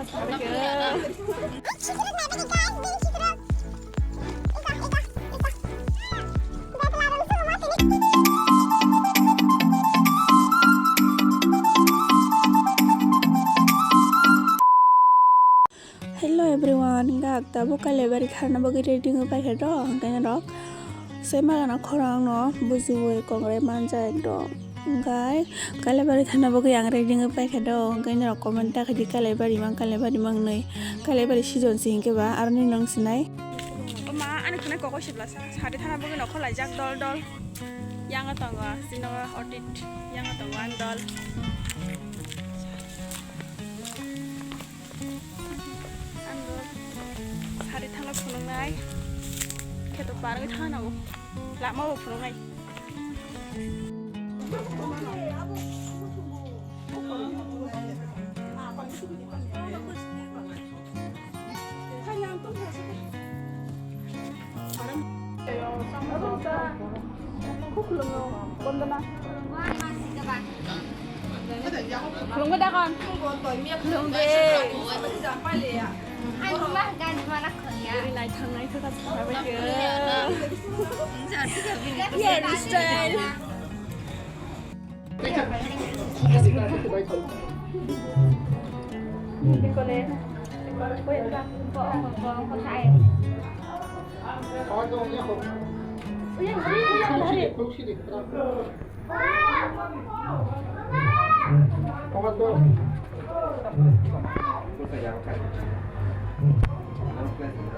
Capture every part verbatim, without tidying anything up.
Hello everyone, gak tabuk Kailaibari thana bagwi ready wngwi paikha do, hwnkhe norok sai magana khorang no bujiwi kongrai manja ekdom. Hwnkhe Kailaibari thana bagwi ang ready wngwi paikha do, hwnkhe norok comment ta khaidi Kailaibari mang, Kailaibari mang nwi, Kailaibari season si hwnkhe ba aroni nang sinai. O ma, ani khwnai kokoi sibla sa, sari thana bagwi nokho laijak dol dol. Yang tongo, sino otit, yang tongo ang dol. Ang sari thangna phunuknai. Kheto parwi thangna o. Lama o phunuknai. Khulumgo da kon. Khulumgo. Ang rumah gani mana khaya. Iri naithang naithok kha sabai khe. Hairstyle.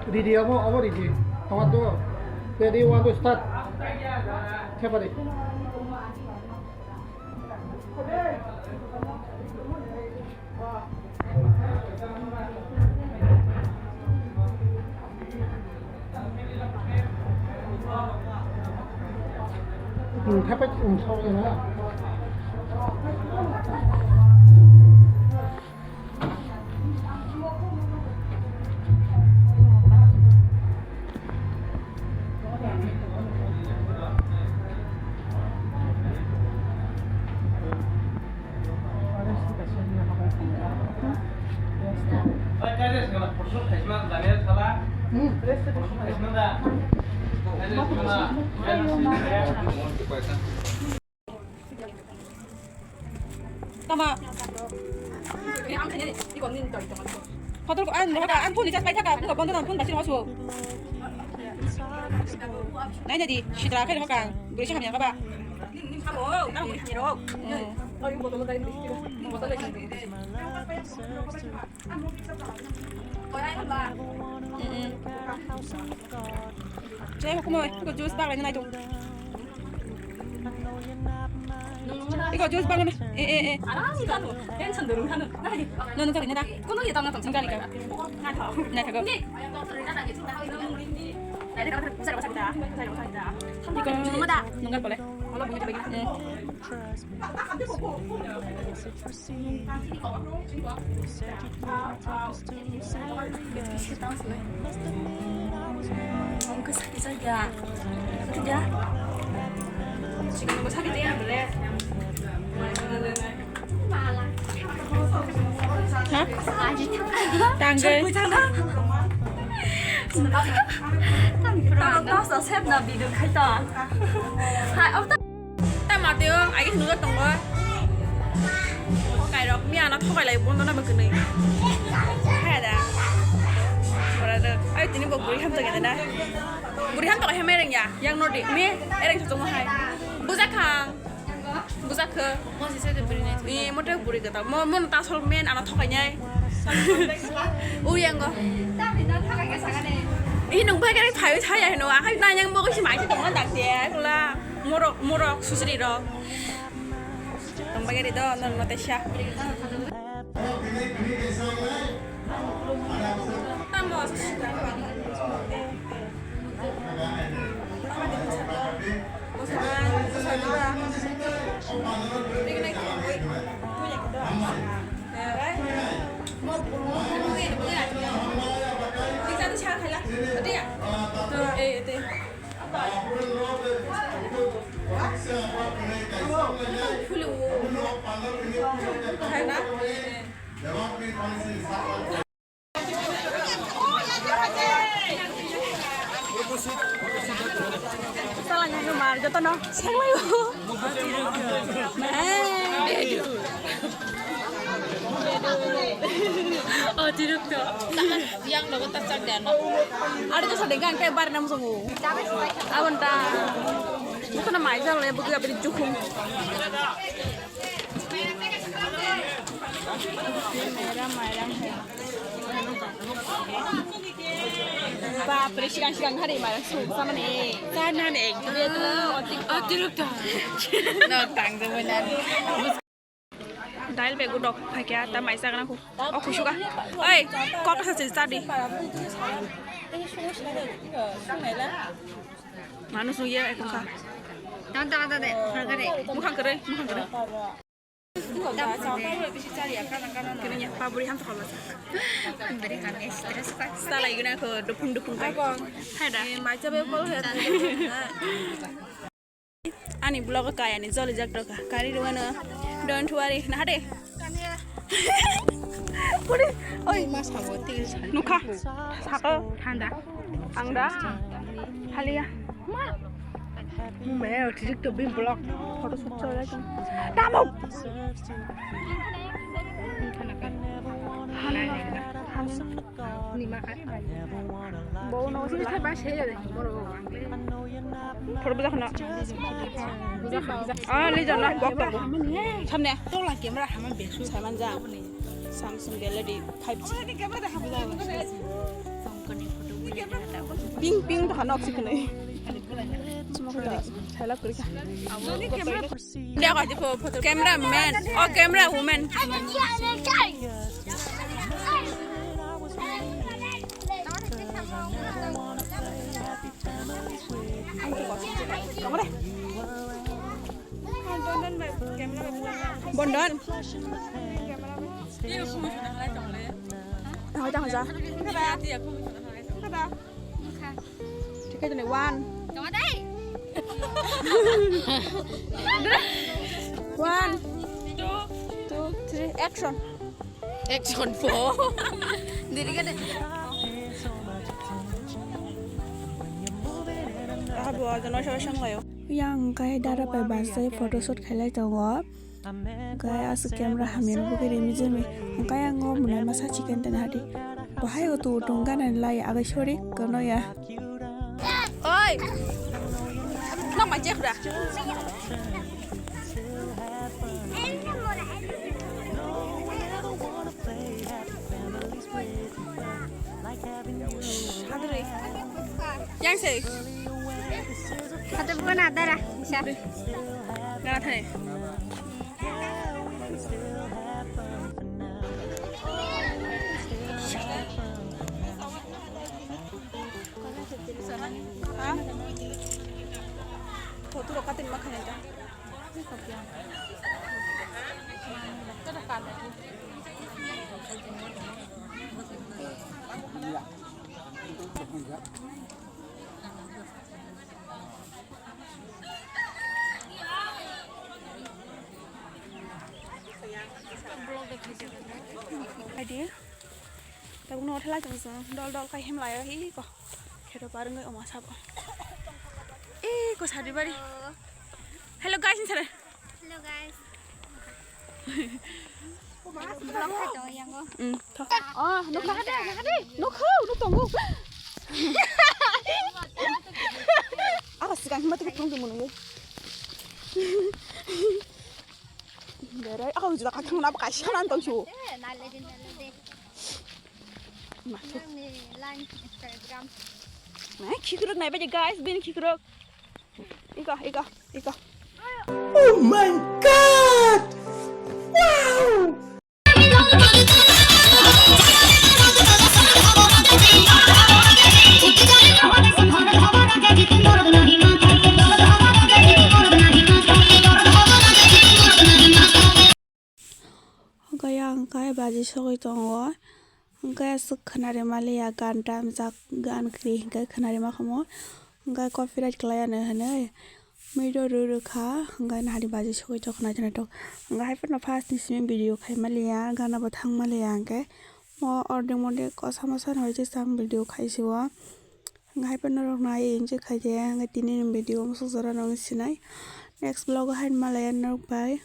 Ready, abo, abo ready. Tongma to. Ready, one, two, start. Thepari. Tama. Hotel ko an, hotel an, phone recharge pai thaka, phone bondo na, phone basi rosu. Nai jadi, sitra kai hoka, beri sih hamya kaba. Cek aku mau, aku juice bag lain aja. Iko juice bang na. Eh, eh, eh. Nung nung kari na da. Nung kari ka. Na thago. Iko nung da. Nung kari pole. Eh. Ha? Tanggal. Tama teo, ai nujak tongo. Kairok miya na thokai lai bondo na bwkwnwi. Haya da. Bora da. Ai tini bo buri ham to gede na. Buri ham to hai mereng ya. Yang nodi. Mi ereng to hai. Bujak khang. Bujak khe. Ni mote buri gata. Mo mon ta sol men ana thokai nyai. U yang go. I nung bai kare phai thaya hino. Akai na yang bo ko si mai to ma dak te. Kula. Morok, morok, susri rok. Tong bagari do, non mate sha. Tamo. Salai nang mar joto no sengmai o. Mai. Otirokto. Yang nogo ta chak dano. Ari to sade gan kai bar nam songo. Abon ta. Joto no mai jalo ya bugi abri jukhum. Mera mera hai. Bapre, sigang sigang hari mara sung sama ni. Sana ni ekdom. Otirokto. No tang de mana. Dail bag dok phakya ta mai sagna ko. O khusuga. Oi, kok sa chil chadi. Manu sung ye ekka. Tang tang tang de. Mukhang kere, mukhang kere. Kini ya, paburi ham to khalwa. Beri ham ya, stress pa. Salai guna ko dupung dupung kai. Hai da. Ani vlog kaya ni joli jak doka. Kari ruano. Don't worry. Nah de. Puri. Oi. Nukha. Sako. Thanda. Ang da. Halia. Mumbai o thijik to bini vlog photo shoot chole chong. Tamo. Bo no sila ba se ya de. Photo buja khana. Ah, le jana gok to. Samne. Tola camera hama besu. Samanja. Samsung Galaxy five G. Ping ping to hanok sikne. Chuma ko da. Thailak kuri ka. Camera man. Oh, camera woman. Bondon. Tang tang ja. Thik ase, one. One, two, three, action. Action po. Diri ka de. Abo aja noisa noisa wnglaio. Yang kai dara pai basai photoshoot khailai tongo. Kai aswk camera hamya bugwi rimi jemi. Kai ang o mwnai masa chicken ten hadi. Bahai o tu tung gana lai agai sori kono ya. Oi. Nang ma jek da. Yang sei. Kata bukan ada dah. Bisa. Nang thai. Ha? Photo rok katin ma khainai ta. Adi, tabuk no thalai tong song, dol dol kai hem lai hi ko, kheto parung oma sabo. Eh, ko sadi bari. Hello guys, sare. Hello guys. Vlog khai to yango. Mm, tho. Oh, nukha de, nukha de. Nukha, nuk tongo. Ako sikang hima tu tung tu munu ye. Berai, ako jula kathang na baka shanan tong chu. Eh, nale din, nale din. Ma. Nang ni line Instagram. Nah, khikrok nai baje guys, bin khikrok. Ika, ika, ika. Oh my God! Wow! Hwnkhe ang khe baji sogwi tongo. Hwnkhe aswk khwnari maliya, gan tamjak, gan kwrwi hwnkhe khwnari ma khamu. Hwnkhe copyright khlai anw hwnwi. Mui do rw rw kha, hwnkhe nahari baji sogwi tok nai tok nai tok. Hwnkhe hai phano first ni simi video khai maliya, gana bo thang maliya hwnkhe. Mo ordek modek kosa mosa no hoite sam video khai si o. Hwnkhe hai phano norok nai enjoy khai de, hwnkhe tini ni video musuk jora no wng sinai. Next vlog o hai malaya norok bai.